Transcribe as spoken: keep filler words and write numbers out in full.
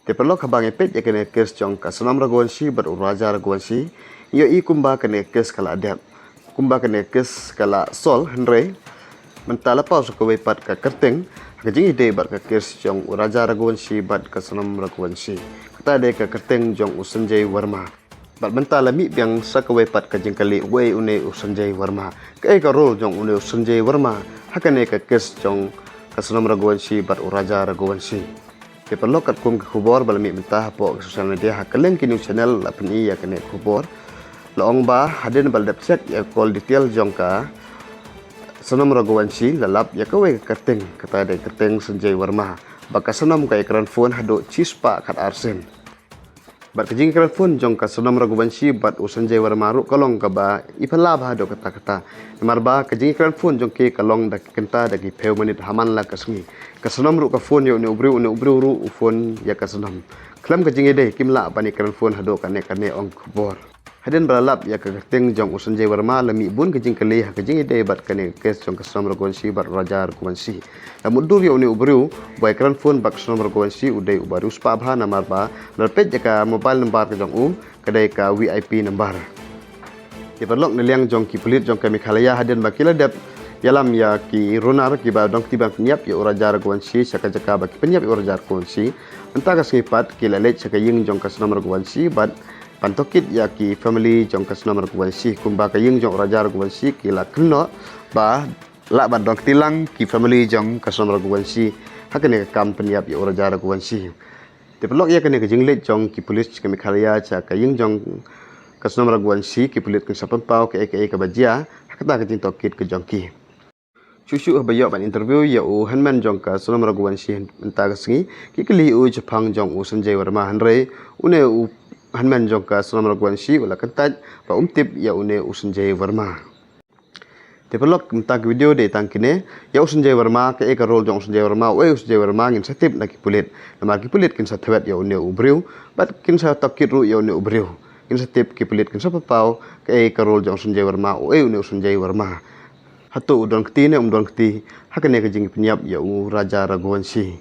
Te paralok, haba ngi peit ïa kane ka kes jong ka Sonam Raghuvanshi bad u Raja Raghuvanshi, ngi ïohi kumba kane ka kes ka la dep, kumba kane ka kes ka la solve, hynrei mynta la paw sa kawei pat ka kyrteng ha ka jingïadei bad ka kes jong u Raja Raghuvanshi bad ka Sonam Raghuvanshi. Kata dei ka kyrteng jong u Sanjay Verma. Bad mynta la mih biang sa kawei pat ka jingkylli, uei une u Sanjay Verma? Kaei ka role jong une u Sanjay Verma ha kane ka kes jong ka Sonam Raghuvanshi bad u Raja Raghuvanshi? Te paralok, katkum ka khubor ba la mih mynta hapoh ka social media, ha kylleng ki news channel la pyni ïa kane ka khubor. La ong ba hadien ba la dep check ïa ka call detail jong ka Sonam Raghuvanshi, la lap ïa kawei ka kyrteng, kata dei kyrteng Sanjay Verma. Ba ka Sonam ka ïakren phone haduh shispah khatar sien. Bad ka jingkren phone jong ka Sonam Raghuvanshi bad u Sanjay Verma ruh ka long kaba i phylla bha haduh katta katta. Namar ba ka jingkren phone jong ki ka long da ki kynta da ki phew minit ha man la ka sngi. Ka Sonam ruh ka phone ïa une u briew, une u briew ruh u phone ïa ka Sonam. Khlem ka jingïadei kim lah ban ïakren phone haduh kane kane, ong ka khubor. Hadien ba la lap ïa ka kyrteng jong u Sanjay Verma, la mih bun ka jingkylli ha ka jingïadei bad kane ka kes jong ka Sonam Raghuvanshi bad Raja Raghuvanshi. La mutdur ïa une u briew uba ïakren phone bad ka Sonam Raghuvanshi u dei uba riewspah bha, namar ba lada peit ïa ka mobile number ka jong u, ka dei ka V I P number. Te paralok, na liang jong ki pulit jong ka Meghalaya, hadien ba ki la dep ïalam ïa ki runar kiba don kti ban pynïap ïa u Raja Raghuvanshi sha ka jaka ba ki pynïap ïa u Raja Raghuvanshi, mynta ka sngi pat ki la leit sha ka ïing jong ka Sonam Raghuvanshi bad ban tohkit ïa ki family jong ka Sonam Raghuvanshi. Kumba ka ïing jong u Raja Raghuvanshi ki la kynnoh ba lah ban don kti lang ki family jong ka Sonam Raghuvanshi ha kane ka kam pynïap ïa u Raja Raghuvanshi. Te paralok, ïa kane ka jingleit jong ki pulit ka Meghalaya sha ka ïing jong ka Sonam Raghuvanshi, ki pulit kin sa pynpaw kaei kaei kaba jia ha kata ka jingtohkit ka jong ki. Shuh shuh haba ïoh ban interview ïa u hynmen jong ka Sonam Raghuvanshi mynta ka sngi, ki kylli ïa u shaphang jong u Sanjay Verma, hynrei une u hynmen jong ka Sonam Raghuvanshi u la kyntait ba um tip ïa une u Sanjay Verma. Te paralok, mynta ka video dei tang kine, ïa u Sanjay Verma, kaei ka role jong u Sanjay Verma, uei u Sanjay Verma, ngin sa tip na ki pulit. Namar ki pulit kin sa thwet ïa une u briew bad kin sa tohkit ruh ïa une u briew. Ngin sa tip, ki pulit kin sa pynpaw kaei ka role jong u Sanjay Verma, uei une u Sanjay Verma. Hato u don kti ne um don kti ha kane ka jingpynïap ïa u Raja Raghuvanshi?